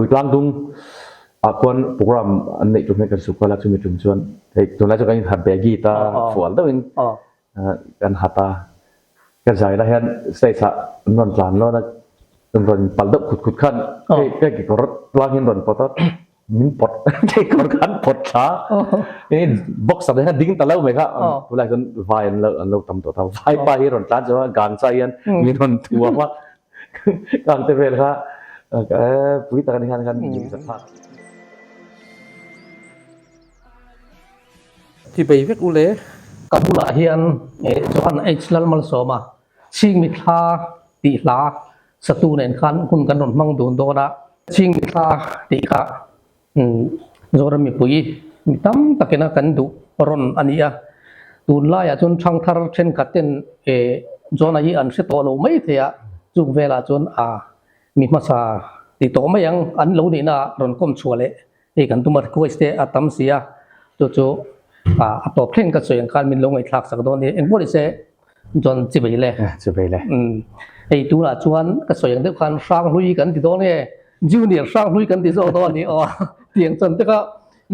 Tlang dung ah khuan program an neih tum hian kan suk kal a, chumi tum chuan hei tunlai chuan kan inhat baggy ta fual deuhin kan hat a, ka zai lai hian stage ah an rawn tlan lawn a, an rawn pal deuh khut khut khan hei ka kekawr tlang hi an rawn pawt a, min pawt kekawr kha an pawt thla a, box ah te hian a ding ta lo mai kha, tunlai chuan vai an lo an lo tam tawh ta, vai pa hi rawn tlan chauh a, gangcha hian min rawn thuam a. Kang te vel kha pui tak ani khan khan min za thlak. Ti bei vek u le. Ka bulah hian Johan H Lalmalsawma Chhingmithla tih hla satu nen khan hun kan rawn hmang dun dawn a. Chhingmithla tih kha Zoram mipui mi tam takina kan duh rawn a ni a, tunlaiah chuan thangthar thenkhat ten John-a hi an hre tawh lo mai thei a, chung velah chuan a mi hmasa ti tawh mai ang an lo nihna ah rawn kawm chhuah leh hei kan tum a request te a tam si a, chu chu a tawp thleng ka sawi ang khan min lo ngaihthlak sak dawn a ni. Engpawh ni se John chivei le. Chivei le. Hei tunah chuan ka sawi ang deuh khan Hranghlui kan ti dawn nge? Junior Hranghlui kan ti zawk dawn a ni aw. Tiang chuan te kha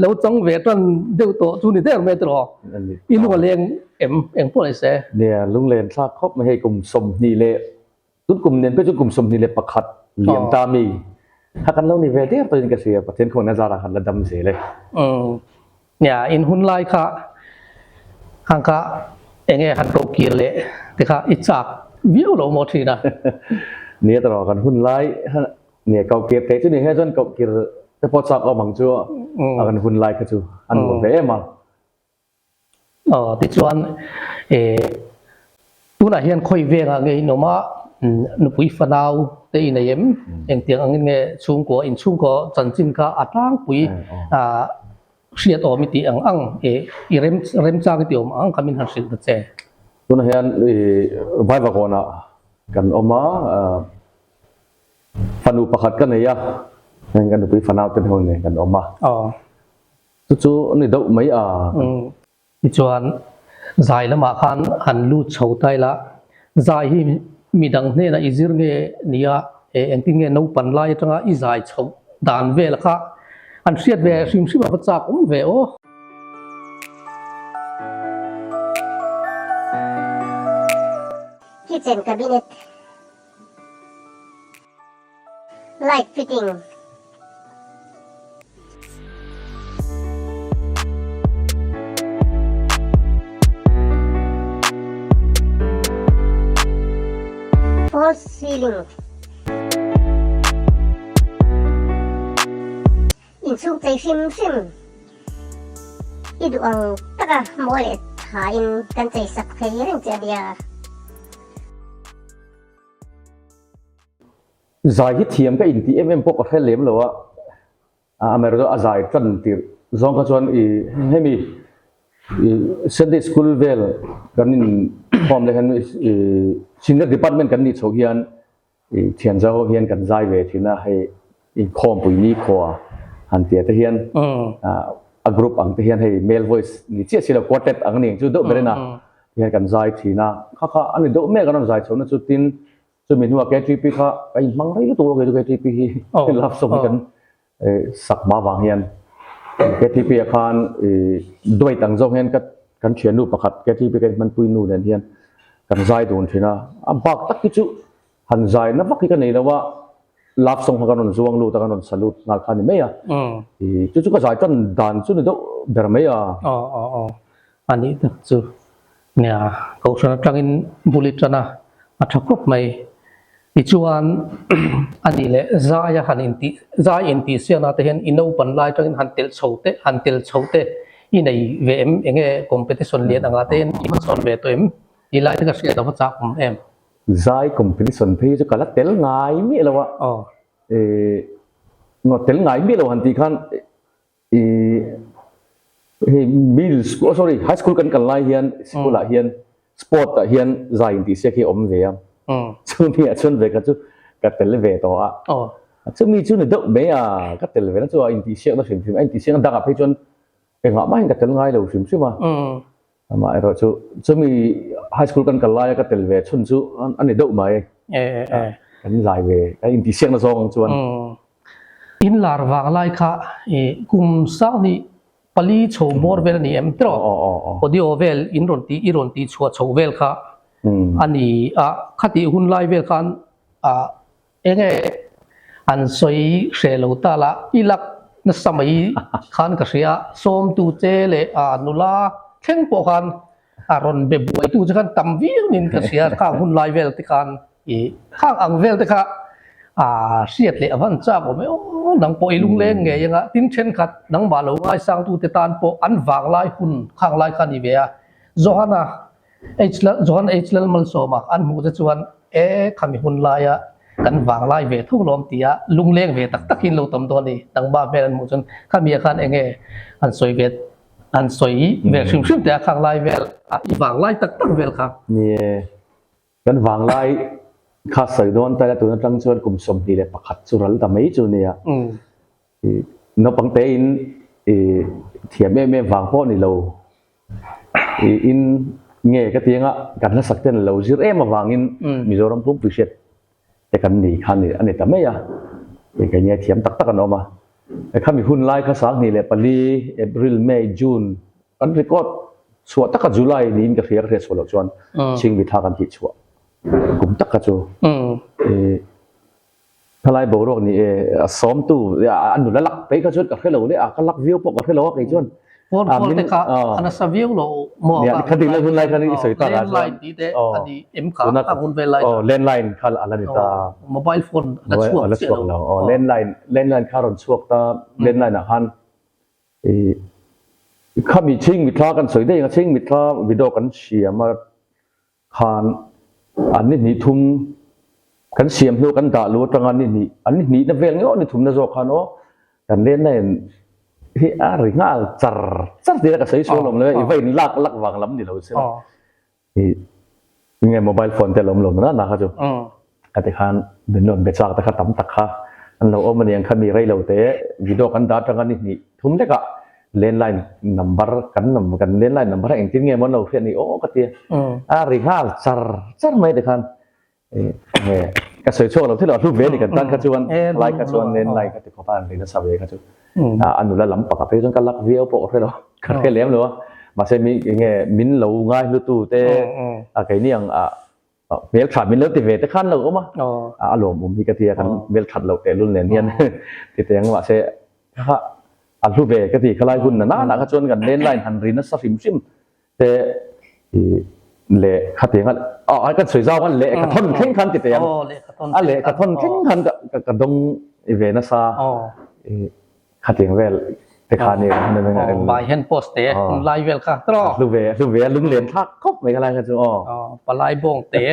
lo chang ve tan deuh tawh chu ni der mai tiraw. I lung a leng em eng pawh ni se. Nia, lunglen thlak khawp mai hei kum 20 leh tun kum nen pawh chu kum 21 liam ta mi kha kan lo ni ve der tawhin ka hria Pathian khawngaihna zarah khan la dam zel e. Nia, in hun lai kha khang kha enge han ko kir leh te kha i chak viau lo maw thin a? Nia tawh kan hun lai nia ko kir thei chu ni hian chuan ko kir te pawh chak awm ang chu a kan hun lai kha chu a nuam ve em a. Aw tichuan eh tunah hian khawi vengah nge in awm a nupui fanau te i nei em? Engtiang angin nge chhungkaw inchhungkaw chanchin kha a tlangpui ah hriat awm i tih ang ang eh i rem remchang i tih awm ang kha min han hrilh ta che. Tunah hian ih Vaivakawnah kan awm a, fanu pakhat ka nei a, heng ka nupui fanau te ho nen kan awm a. Chu chu a ni deuh mai a. Tichuan zai lamah khan han lut chho ta ila, zai hi midang hnenah i zir nge nia, engtin nge naupan lai atanga i zai chhoh dan vel kha an hriat ve hrim hrim a va chak awm ve aw. Kitchen cabinet Light fitting. False ceiling. Inchhung chei hrim hrim. I duh ang taka mawi leh thain kan chei sak thei reng che a nia. Zai hi thiam ka intih em em pawh ka hre lem lo a, amaherawhchu a zai tan tirh zawng kha chuan ih hemi ih Sunday school vel kan inkhawm leh hian ih senior department kan nih chhoh hian ih thian zau ho hian kan zai ve thin a, hei inkhawmpui nikhua han tia te hian a group ang te hian hei male voice ni chiah si lo quartet ang a ni ang chu deuh ber in a tihian kan zai thin a, kha kha a ni deuh mek a rawn zai chhohna chu tin Chumi hnuah KTP kha ka inhmang rei lutuk lo kei chu KTP hi love song hi kan sak hma vang hian KTP ah khan duet ang zawng hian ka kan thiannu pakhat KTP ka inhmanpui nu nen hian kan zai dun thin a, a bak tak hi chu han zai na vak hi ka nei lo a, love song kha kan rawn zuang lut a kan rawn salute nghal kha a ni mai a, chu chu ka zai tan dan chu ni deuh ber mai a. Aw aw aw a nih tak chu. Nia, Kohhran atangin bul i tan a, a tha khawp mai. Tichuan, a nih leh zai a han intih, zai intih siakna te hian i naupan lai atangin han telh chho te, han tel chho te i nei ve em? Enge competition lian angah te hian i hmasawn ve tawh em? Tih lai te ka hriat a va chak awm em? Zai competition phei chu ka la tel ngai miah lo a, ih, tel ngai miah lo han tih khan I hei middle school oh sorry high school kan kal lai hian school ah hian sport ah hian zai intih siak hi a awm ve a chumi ah chuan ve kha chu ka tel ve tawh a chumi chu ni deuh mai a ka tel ve na chu a intih siak na hrim hrim a intih siak na dangah phei chuan engah mahin ka tel ngai lo hrim hrim a amah erawh chu chumi high school kan kal laia ka tel ve chhun chu a ni deuh mai kan zai ve kan intih siak na zawng ang chuan. In lar vang lai kha kum sanghnih pali chho bawr vel a ni em tiraw? Audio vel in rawn tih i rawn tih chhuah chho vel kha a ni a, khatih hun lai vel khan Enge an sawi hreh lo ta la, i lak nasa mai khan ka hria, sawmtu che leh a nula thleng pawh khan a rawn be buaitu che khan tam viau niin ka hria, khang hun lai vel te khan i khang ang vel te kha a hriat leh a van chak awm e aw, nang pawh i lungleng ngei anga tin thenkhat nangmah lo ngaisangtu te tan pawh an vanglai hun khang lai kha a ni ve a, Johana H Lal Johan H Lalmalsawma an hmuh te chuan e khami hun laia kan vang lai ve tho lawm tia lungleng ve tak takin lo tam dawn a ni. Nangmah hmel an hmuh chuan khami ah khan enge an sawi ve an sawi ve hrim hrim teh a khang lai vel a i vang lai tak tak vel kha. Ni e, kan vang lai kha sawi dawn ta ila tun atang chuan kum 21 chu ral ta mai chu nia. I naupang tein i thiam em em vang pawh ni lo. I in nge ka ti anga kan hlasak ten lo zir em avangin Mizoram pumpui hriat te kan ni kha a ni ta mai a, i kei nia thiam tak tak an awm a. Khami hun lai kha 2004 April, May, June kan record chhuah taka July niin ka hria ka hriat chhuah loh chuan Chhingmi thla kan tih chhuah kum tak kha chu i Thalai boruak ni e, a sawmtu a nula lak phei kha chuan ka hre lo le a, ka lak viau pawh ka hre lo a kei chuan. Phone call te kha a nasa viau lo maw a kha ding hun lai khan i sawi tak ah chuan landline tih te a ni em kha a hun vel lai kha landline kha a la ni ta mobile phone a la chhuak chiah lo landline landline kha a rawn chhuak ta landline ah khan i khami chhing mitthla kan sawi daih ang a chhing mitthla video kan siam a Khan an ni hnih thum kan siam hnu kan dah lu atanga ni hnih an ni hnihna vel ngeuh ni thumna zawk khan aw kan lenna in hi a ri nghal char char tia ka sawi sual awm lo e i va in lak lak vang lam ni lo sela i nge mobile phone te a lo awm lo na na kha chu ka ti khan min rawn be chak te kha tam tak kha an lo awm a ni ang kha mi rei lo te video kan dah atanga ni hnih thum lekah landline number kan nam kan landline number kha engtin nge maw an lo hriat ni aw ka ti a a ri nghal char char mai te khan nge ka sawi chhuak lo thil a hlu ve ni kan tan kha chuan lai kha chuan landline kha ti khawp a an ri nasa ve kha chu a nula lam pakhat phei chuan ka lak viau pawh ka hre lo ka hre lem lo a mahse mi nge min lo ngai hlu tu te a keini ang a Hmeltha min lo ti ve te khan lo awm a, a lawmawm hi ka ti a, kan hmelthat loh tehlul nen hian ti teh ang mahse kha a hlu ve ka ti, khalai hun na nana kha chuan kan landline han ri nasa hrim hrim te leh khatiang a a kan sawi zau khan lehkha thawn thleng khan ti teh ang, a lehkha thawn thleng khan ka dawng ve nasa. Khatiang vel te kha ni ang. By hand post te hun lai vel kha tawh. Hlu ve hlu ve lung len thlak khawp mai kha lai kha chu aw. Palai bawng te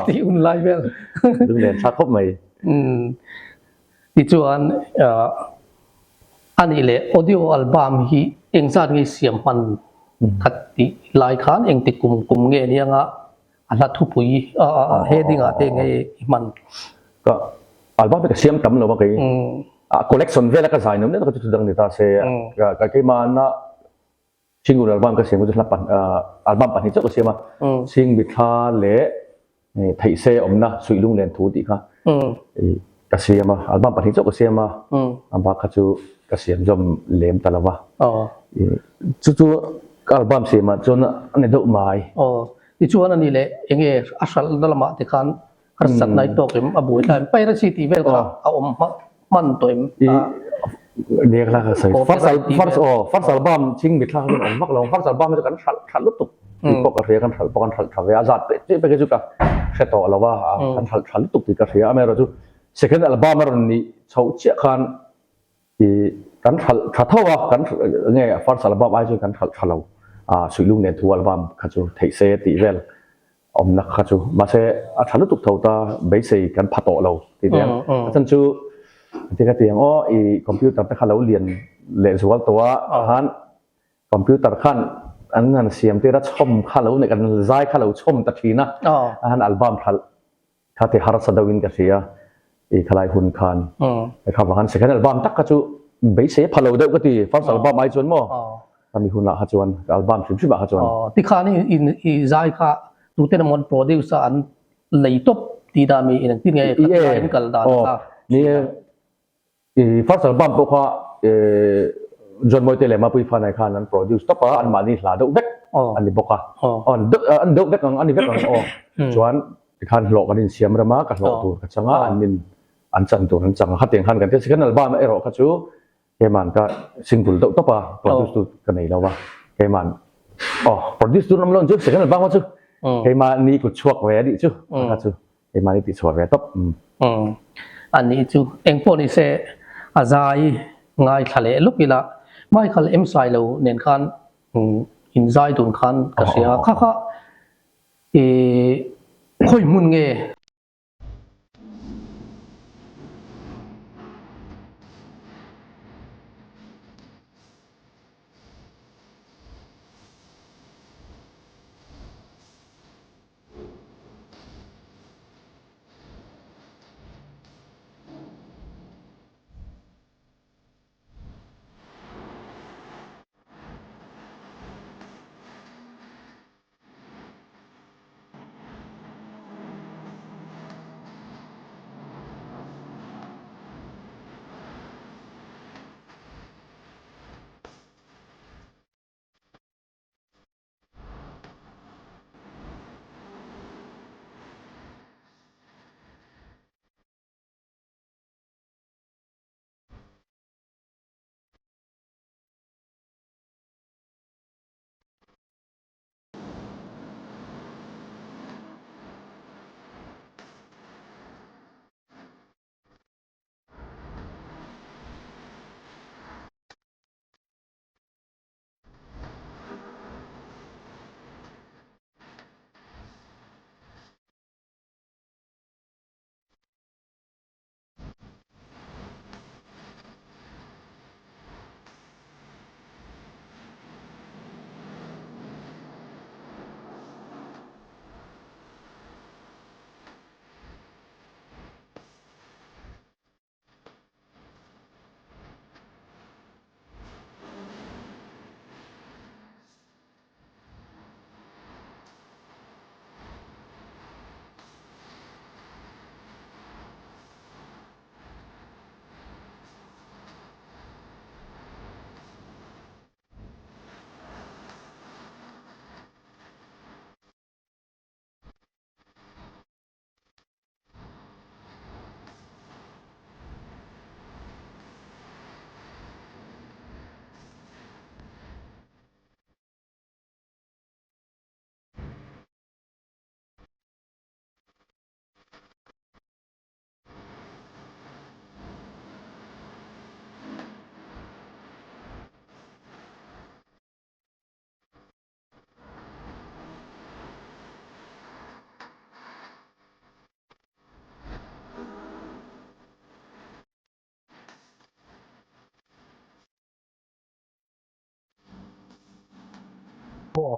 ti hun lai vel. Lung len thlak khawp mai. Tichuan anih leh audio album hi engzat nge siam hman khat tih lai khan engti kum kum nge nia A hla thupui heading ah te nge i hman? Ka album hi ka siam tam lo a kei. A collection vel a ka zai nuam deuh ka chu dang ni ta se. Ka keimahna Chingun album ka siam chu hla pan album pahnih chauh ka siam a. Chhing mithla leh Theihse awmna Suihlung len thu tih kha ka siam a. Album pahnih chauh ka siam a. A bak kha chu ka siam zawm lem ta lo va. Chu chu ka album siam ah chuan a ni deuh mai. Tichuan a ni leh enge a hralhna lamah te khan harsatna i tawk em a buai thlai em piracy tih vel kha a awm hman tawh em a Nia kha ka sawi first first aw first album chhing mitthla kha chuan awm vak lo first album hi chu kan hralh hralh lutuk tih pawh ka hria kan hralh pawh kan hralh tha ve a zat peh peh pek hi chu ka hre tawh lo a kan hralh tha lutuk tih ka hria amaherawhchu second album a rawn nih chhoh chiah khan I kan hralh tha tho a, kan nge first album ai chuan kan hralh tha lo a, Suihlung nen thu album kha chu theih se tih vel awmna kha chu mahse a tha lutuk tho ta beisei kan pha tawh lo tih te ang. A chhan chu engtin ka ti ang aw i computer te kha lo lian leh zual tawh a khan computer khan an han siam tir a chhawm kha lo nei kan zai kha lo chhawm ta thin a, a han album hralh Kha ti harsa deuh in ka hria i khalai hun khan. Kha vang second album tak kha chu beisei pha lo deuh ka ti first album ai chuan maw khami hun ah kha chuan album hrim hrim ah kha chuan. Tikhan i zai kha tuten emaw an produce a an lei tawp tih dah mi in engtin nge kha in kal dan kha. Ni e. I first album pawh kha John Mawite leh Mapuii Fanai khan an produce tawp a, anmahni hla deuh vek a ni bawk a. An deuh vek ang, a ni vek ang aw. Chuan tikhan hlawh kan insiam rem a, ka hlawh tur ka chang a, an in an chan tur an chang a. Khatiang khan kan ti a, second album erawh kha chu keiman ka single deuh tawp a, produce tu ka nei lo a. Keiman aw produce tu an awm lo ang chu second album kha chu keimahni kut chhuak ve a nih chu kha chu. Keimahni tih chhuah ve tawp. Umm. A nih chu engpawh ni se a zai ngaithla leh lawk ila Michael em sai lo nen khan in zai dun khan ka hria kha kha i khawi hmun nge?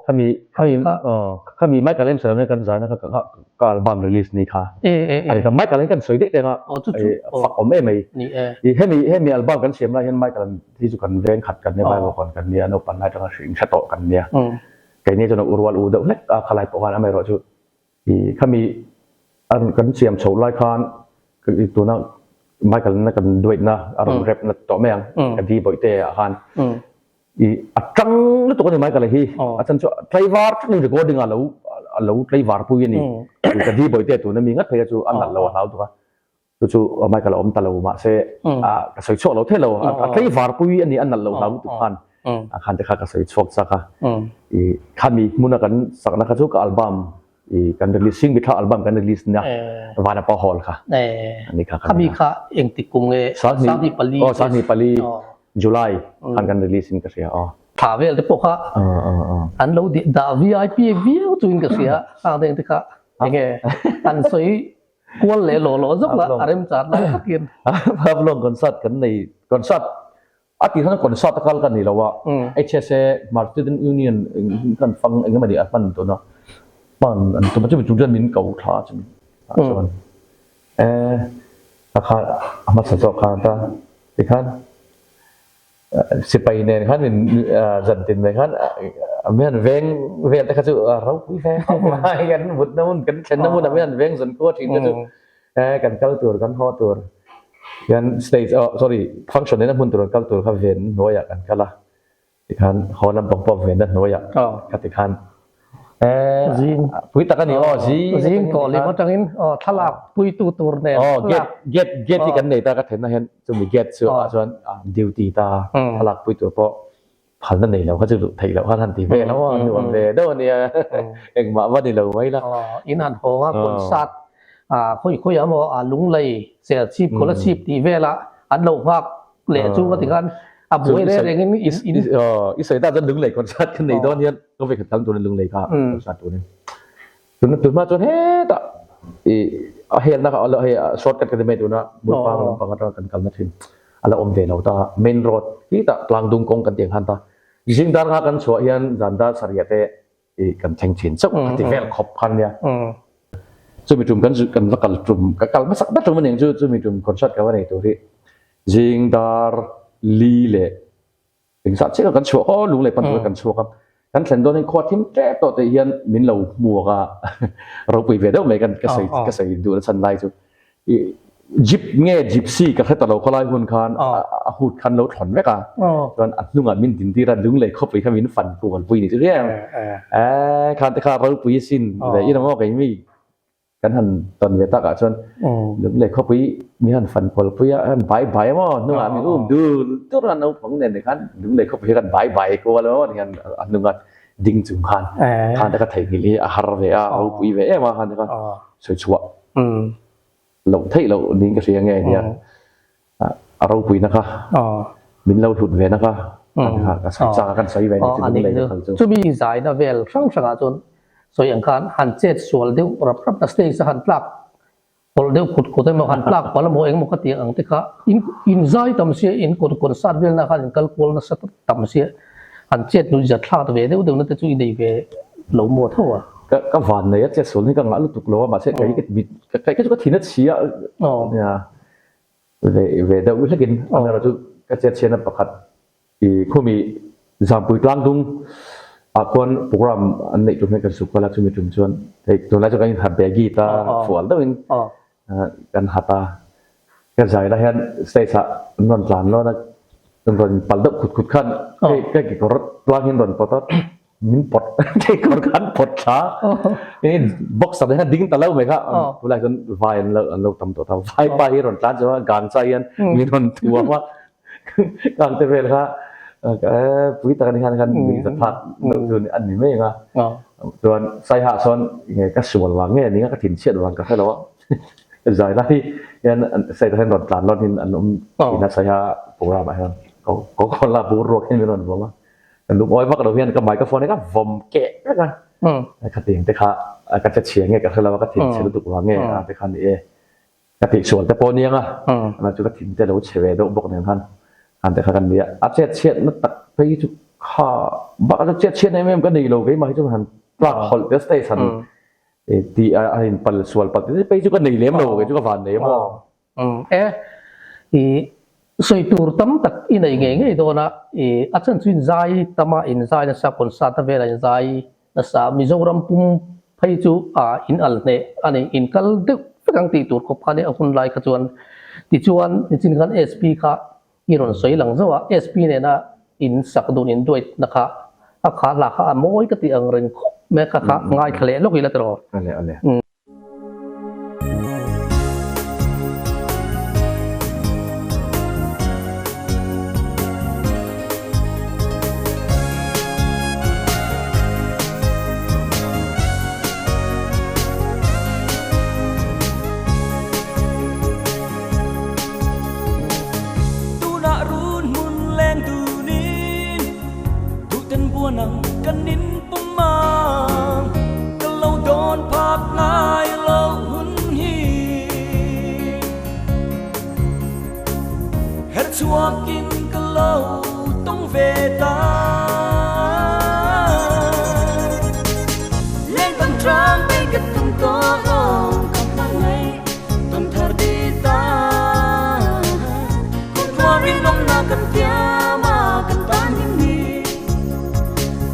Khami khami aw khami Michael em sawi kan zana kha ka ka album release ni kha. E e e. Ani kha Michael in kan sawi daih teng a. Aw chu chu. Fak awm em mai. Ni e. I hemi hemi album kan siam lai hian Michael hi chu kan veng khat kan nia Bible kawn kan nia naupang lai atanga hring hre tawh kan nia. Keini chuan a urual u deuh hlek a khalai pawh khan amaherawh chu i khami an kan siam chhoh lai khan tuna Michael na kan duet na a rawn rep na tawh mai ang ka di bawihte ah khan i a tang lutuk a ni Michael hi a chan chu tlaivar tangin recording a lo a lo tlaivar pui a ni ka di bawihte tuna mi ngat phei kha chu a nalh lo a hlau tuk a. Chu chu Michael a awm ta lo mahse ka sawi chhuak lo thei lo a tlei var pui a ni a nalh lo hlau lutuk khan a khan te kha ka sawi chhuak chak a i khami hmuna kan sakna kha chu ka album i kan release Sing Mithla album kan release nia Vanapa Hall kha ani kha khami kha engtik kum nge 2004 aw 2004 July khan kan release in ka hria aw thla vel te pawh kha an lo dah VIP viau chu in ka hria khang te kha enge an sawi Kual leh law law zawk la a rem chan lai takin. Haflong concert kan nei concert a tih khan concert a kal ka ni lo a HSA Hmar Student Union kan fang eng emaw ni a hman tuna hman an tum a chumi chung chuan min ko thla chumi ah chuan e a kha a hmasa zawk khan ta tikhan Sipai nen khan min zan tin mai khan mi han veng vel te kha chu ropui hle khawp mai kan mutna hmun kan thlenna hmun ah mi han veng zan khua thin te chu kan kal tur kan haw tur. Hian stage oh sorry function nena hmun tur an kal tur kha ven hnuaiah kan kal a tikhan haw lampang pawh venna hnuaiah kha tikhan eh Zing pui tak a ni aw zing zing tawh lem atangin aw thlalak puitu tur nen aw gate gate gate hi kan nei ta ka thenna hian chumi gate chu ah chuan duty ta thlalak pui tur pawh phalna nei lo kha chu duh theih loh khan han ti vel a nuam ve deuh a nia engmah va ni lo mai la. In han hawng a concert khawi khawi ah maw a lunglei serchhip scholarship tih velah an lo nghak leh chu ka ti khan a buai reng reng in in i sawi ta chuan lunglei concert kan nei dawn hian ka vekhat tam turin lunglei kha concert turin tuna tunhma chuan hetah i a helna kha hei shortcut ka ti mai tuna Bulfang lampang atanga kan kalna thin a la awm ve lo ta main road hi tah tlangdung kawng kan tih ang khan ta zing dar nga kan chhuah hian zan dar sarih te i kan thleng thin chauh ka ti vel khawp khan nia chumi tum kan kan va kal tum ka kal hmasak ber tum aniang chu chumi tum concert ka va nei tur hi zing dar li leh Engzah chiah kan chhuak aw lung leh pan tura kan chhuak a, kan thlen dawn hian khua thim tep tawh teh hian min lo hmuak a, ropui ve deuh mai kan ka sawi ka sawi duh na chhan lai chu i jeep nge gypsy ka hre ta lo khawlai hun khan a hut khan lo thlawn vek a, chuan a hnungah min din tir a lunglei khawpui kha min fan kual pui ni chu riang e khan te kha ropui sin ve in amaw keimi Kan han tawn ve takah chuan Lunglei khawpui mi han fan kualpui a, han bai bai emaw hnungah mi um dur dur a naupang nen te khan Lunglei khawpui hi kan bai bai kual emaw ti khan a hnunga ding chung khan khan te kha theihnghilh hi a har ve a, ropui ve em a khan te kha sawi chhuah loh theih loh niin ka hria nge nia. A ropuina kha min lo hlut ve na kha ka sawi chak a kan sawi ve ni chu lunglei ka kal chu. Chumi zaina vel hrang hrangah chuan sawi ang khan han chet sual deuh rap rap na stage a han tlak pawlh deuh khut khut emaw han tlak palh emaw engemaw ka tih ang te kha in in zai tam sia in kut concert velna khan in kal kual nasa tam sia han chet nuih zat thlak ve deuh deuh na te chu i nei ve lo maw tho a. Ka ka van nei a chet sual hi ka ngah lutuk lo a mahse kei ka mit ka kei chu ka thin a chhia a. Ve ve deuh hlekin a erawh chu ka chet chhiatna pakhat i khumi Zampui tlangdung ah khuan program an neih tum hian kan suk kual a, chumi tum chuan hei tunlai chu kan inhat baggy ta fual deuhin kan hat a, ka zai lai hian stage ah an rawn tlan lawn a, an rawn pal deuh khut khut khan hei ka kekawr tlang hi an rawn pawt a. Min pawt kekawr kha an pawt thla in boxer te khan ding ta lo mai kha tunlai chuan vai an lo an lo tam tawh ta vai pa hi rawn tlan chu a gang chai hian min rawn thuam a gang te vel kha pui tak ani khan khan nuih za phak deuh chu an ni mai ang a chuan saiha sawn nge ka sual vang nge nia ka thinchhiat vang ka hre lo a zai lai hian side ah hian rawn tlan lawn in an awm thin a saiha program ah hian ko ko la bur ruak hian min rawn vawm a. Ka lungawi vak lo hian ka microphone hi ka vawm keh vek a, khatiang te kha ka che chhia nge ka hre lo a, ka thin chhe lutuk vang nge a te kha ni e, ka tihsual te pawh aniang a, amah chu ka thin te lo chhe ve deuh bawk nen khan khan te kha kan ni a, a chet chhiat na tak phei hi chu kha bakah chuan chet chhiat em em ka nei lo keimah hi chuan han tlak hawlh te stage han tih a inpal sual palh te phei chu ka nei lem lo kei chu ka van nei a maw. E, i sawi tur tam tak i nei ngei ngei dawn a, i a chhan chu inzai tam a, inzai nasa concert a velah inzai nasa, Mizoram pum phei chu a in al hneh a ni, in kal deuh vek ang tih tur khawp kha nia a hun lai kha chuan. Tichuan nichin khan SP kha i rawn sawi lang zauh a, SP nena in sak dun in duait na kha a kha hla kha a mawi ka tih ang reng khawp mai a, kha kha ngaithla leh lawk ila tiraw. Ale ale. Tunah run hmun leng dunin duhten buan ang kan in pum ang ka lo dawn phak ngai lo hun hi her chhuakin ka lo tawng ve ta Leng bang trang bay ka tum tawh lo ka hmangaih tawn thar di ta Kum thua rinawmna kan tiam a kan tan him ni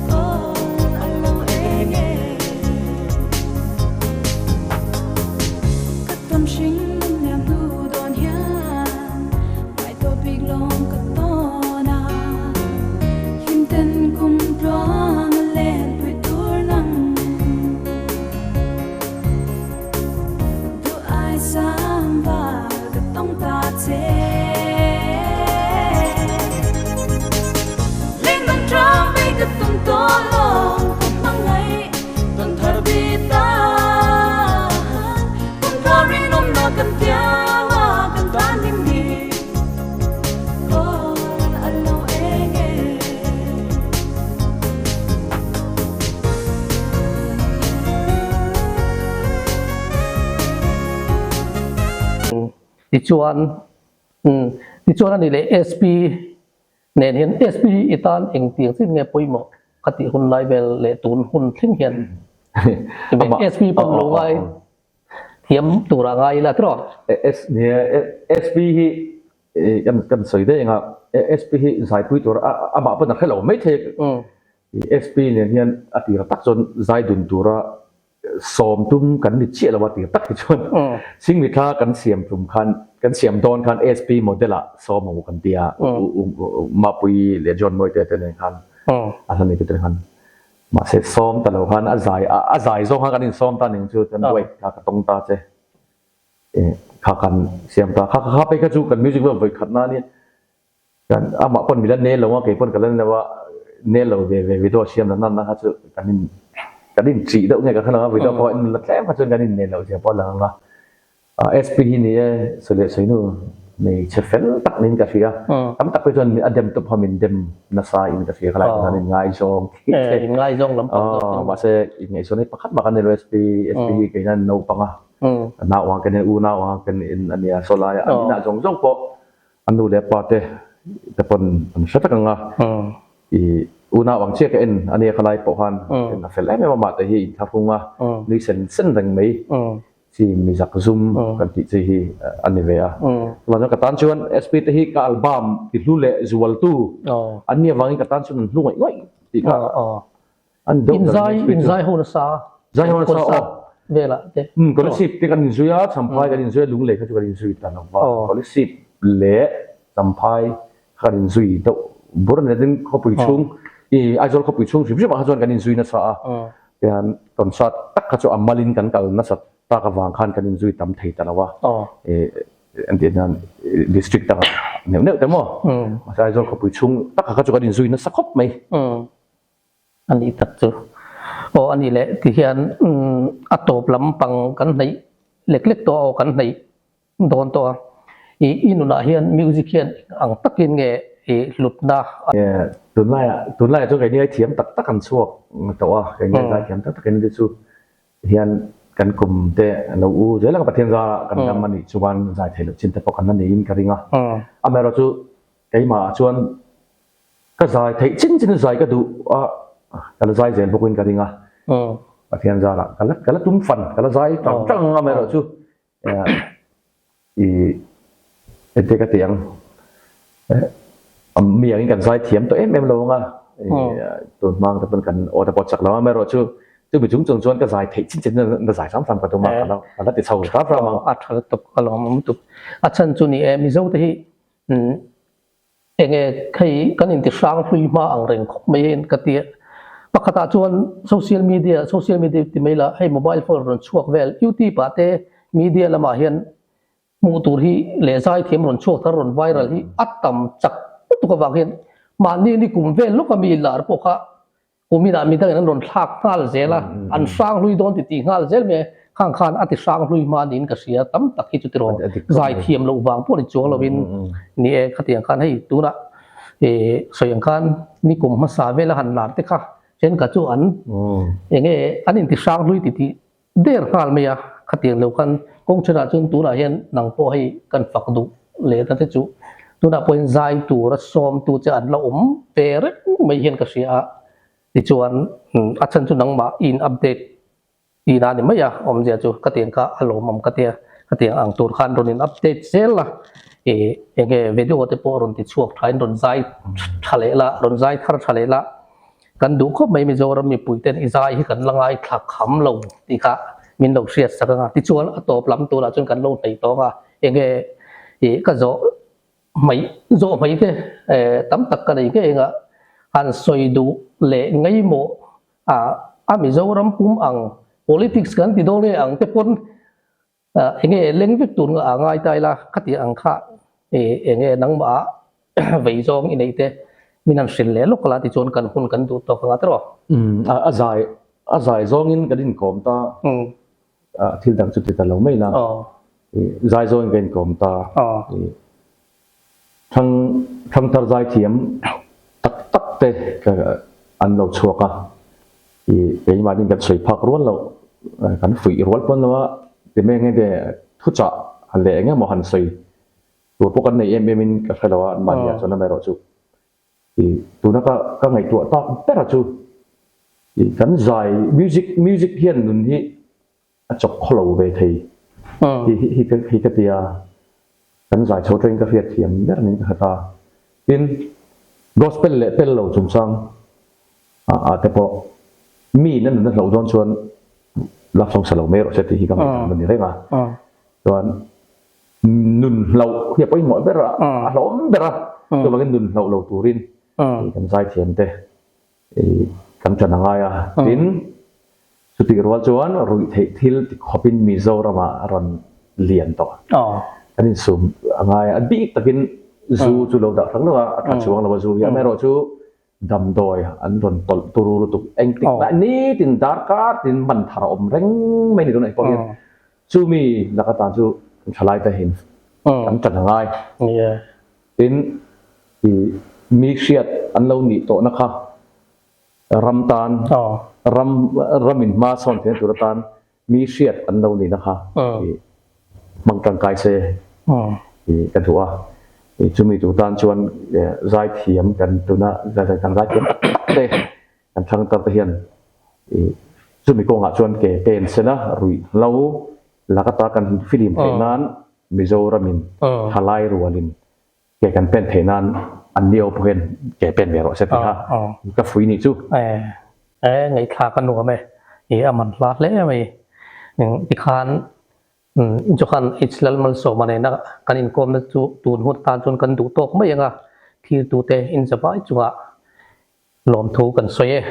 Kawn a lo eng e Ka tawn hring nun liam hnu dawn hian. Tichuan umm tichuan a ni leh SP nen hian SP hi i tan engtiang chin nge pawimawh ka tih hun lai vel leh tun hun thleng hian SP pawn lo ngai thiam tur ah ngai ila tiraw? Nia SP hi kan kan sawi daih anga SP hi zaipui tur amah pawn a hre lo maithei SP nen hian a tir tak chuan zai dun tura sawm tum kan ni chiah lo a tir tak hi chuan Singmi thla kan siam tum khan kan siam dawn khan SP model ah sawm ang u kan ti a Mapui leh John Mawite te nen khan a hla nei te nen khan mahse sawm ta lo khan a zai a zai zawng khan kan insawm ta ning chu chuan buai kha ka tawng ta che kha kan siam ta kha kha phei kha chu kan music vel vawi khat na ania Kan amah pawn min la nel lo a, kei pawn ka la nel lo a, nel lo ve ve video siam dan nan kha chu kan in kan in chih deuh nge ka hre lo a, video pawh en la tlem kha chuan kan in nel loh zia pawh a lang ang a. SP hi ni e, sawi leh sawi hnu nei chhe fel tak niin ka hria, tam tak phei chuan a dem tawp kha min dem nasa in ka hria, khalai chuan in ngaizawng tih te, mahse inngaihzawn hi pakhat mah kan nei lo SP, SP hi kei hian naupang a, nau ang kan in unau ang kan in a nia, saw laia an inah zawng zawng pawh A nu leh a pa te te pawn an hre vek ang a, i unau ang chiah ka en a nia khalai pawh khan en a fel em em a, mah te hi inthlahrung a, nui sen sen reng mai chi mi zak zum kan tih chi hi a ni ve a. Chuvang chuan ka tan chuan SP te hi ka album ti hlu leh zual tu an nih avangin ka tan chuan an hlu ngaih ngaih tih kha an deuh ber mai SP chu. Inzai ho nasa Zai ho nasa aw. Velah te. Um Kolasib te kan inzui a, Champhai kan inzui a, Lunglei kha chu kan inzui ta lo va. Kolasib leh Champhai kha kan inzui deuh bur a ni. Tin khawpui chhung i Aizawl khawpui chhung hrim hrim ah kha chuan kan inzui nasa a. Tihian concert tak kha chu a malin kan kal nasat tak avang khan kan inzui tam thei ta lo a. Engtiah hian district dangah neuh neuh te maw. Mahse Aizawl khawpui chhung takah kha chu kan inzui nasa khawp mai. A nih tak chu. Aw a nih leh ti hian a tawp lam pang kan hnaih lek lek tawh a aw kan hnaih dawn tawh a. I i nunah hian music hian eng ang takin nge i hlutna a. Tunlaiah tunlaiah chuan keini ai thiam tak tak an chhuak tawh a, keini ai zaithiam tak takin te chu hian kan kum te lo u zel ang Pathian zara kan dam a nih chuan zai theih loh chin te pawh kan la neiin ka ring a. Amaherawhchu keimahah chuan Ka zai theih chin chin zai ka duh a, ka la zai zel bawkin ka ring a. Pathian zarah ka la ka la tum fan, ka la zai tang tang ang amaherawhchu i engte ka ti ang mi angin kan zai thiam tawh em em lo ang a, tun hmang te pawn kan aw te pawh chak lo ang amaherawhchu chumi chung chung chuan ka zai theih chin chin na zai hram hram ka tum a, ka la ka la ti chho hram hram ang. A tha lutuk, ka lawm awm lutuk. A chhan chu ni e, Mizo te hi Enge hei kan inti hrang hlui hma ang reng khawp mai in ka ti a. Pakhatah chuan social media, social media ti mai la hei mobile phone rawn chhuak vel youtube ah te media lamah hian hmuh tur hi leh zaithiam rawn chhuak thar rawn viral hi a tam chak lutuk avang hian mahni ni kum vel lawk a mi lar pawh kha Kuminah mi dangin an rawn thlak nghal zel a, an hrang hlui dawn ti tih nghal zel mai a, khang khan a ti hrang hlui hma niin ka hria, tam tak hi chu tiraw zai thiam loh vang pawh ni chuang lovin ni e, khatiang khan hei tunah ih sawi ang khan nikum hmasa vela han lar te kha thenkhat chu an eng nge an inti hrang hlui ti tih Der nghal mai a, khatiang lo khan kawng thenah chuan tunah hian nang pawh hei kan fak duh leh ta te chu tunah pawhin zai tura sawmtu che an la awm ve reng mai hian ka hria a, tichuan a chhan chu nangmah i in update tihna a ni mai a, awmzia chu khatiang kha a lawmawm ka tia, khatiang ang tur khan rawn in update zel a, ih enge video te pawh rawn ti chhuak thain rawn zai tha leh la, rawn zai thar tha leh la. Kan duh khawp mai Mizoram mipui ten i zai hi kan la ngaithla kham lo tih kha min lo hriat sak anga tichuan a tawp lam turah chuan kan lo hnaih tawng a enge ih ka zawh hmaih zawh hmaih te eh tam tak ka nei ngei anga han sawi duh leh ngaimawh a a Mizoram pum ang politics kan ti dawn nge ang te pawn Enge leng vek tur nga a ngai ta ila khati ang kha enge nangmah ah vei zawng i neih te min han hrilh leh lawk la tichuan kan hun kan duh tawk anga tiraw. A zai a zai zawngin kan inkawm ta thil dang chu ti ta lo mai ila zai zawngin kan inkawm ta Thang thangthar zaithiam tak tak te an lo chhuak a, i keimahni kan sawi phak rual loh, kan fuih rual pawn lo a, ti mai ang nge thuchah leh eng emaw han sawi. Tur pawh kan nei em em in ka hre lo a, mahniah chuan amaherawhchu i tuna ka ka ngaihtuah tak bera chu i kan zai music music hian nun hi a chawk khaw lo ve thei hi hi hi ka tia kan zai chho tawhin ka hriat thiam ber niin ka hre ta. Tin, gospel leh pel lo chungchang ah ah te pawh mi in a nun a hloh dawn chuan love song sa lo mai rawh se tih hi ka ngaihdan a ni reng a. Chuan nun hloh hi a pawimawh ber a, a hlauhawm ber a, chuvangin nun hloh lo turin kan zaithiam te kan ṭan a ngai a. Tin, chutih rual chuan ruih theih thil ti khawpin Mizoramah a rawn lian tawh. Kan insum a ngai a, a bik takin zu chu lo dah hrang lo a, a ṭha chuang lo a zu hi. Amaherawhchu Damdawi an rawn tawlh turu lutuk engtik lai nitin darkar tin man thar a awm reng mai ni tunah pawh hian chumi laka tan chu kan thalai te hian kan tan a ngai. Tin i mi hriat an lo nih tawhna kha ram tan ram ramin hma sawn theihna tur atan mi hriat an lo nihna kha i hmang tangkai se i ka duh a, i chumi tur tan chuan zaithiam kan tuna kan zaithiam tak tak te kan thlang tar te hian i chumi kawngah chuan ke pen sela ruihhlo lak ata kan filim theih nan Mizoramin thalai rualin Ke kan pen theih nan an ni ho pawh hian ke pen ve rawh se tih kha ka fui nih chu. E ngaihthlak a nuam e, i a man hla hle mai. Tikhan Johan H Lalmalsawma nena kan inkawmna chu tun hun atan chuan kan duh tawk mai ang a, thiltute inzavai chungah lawmthu kan sawi e.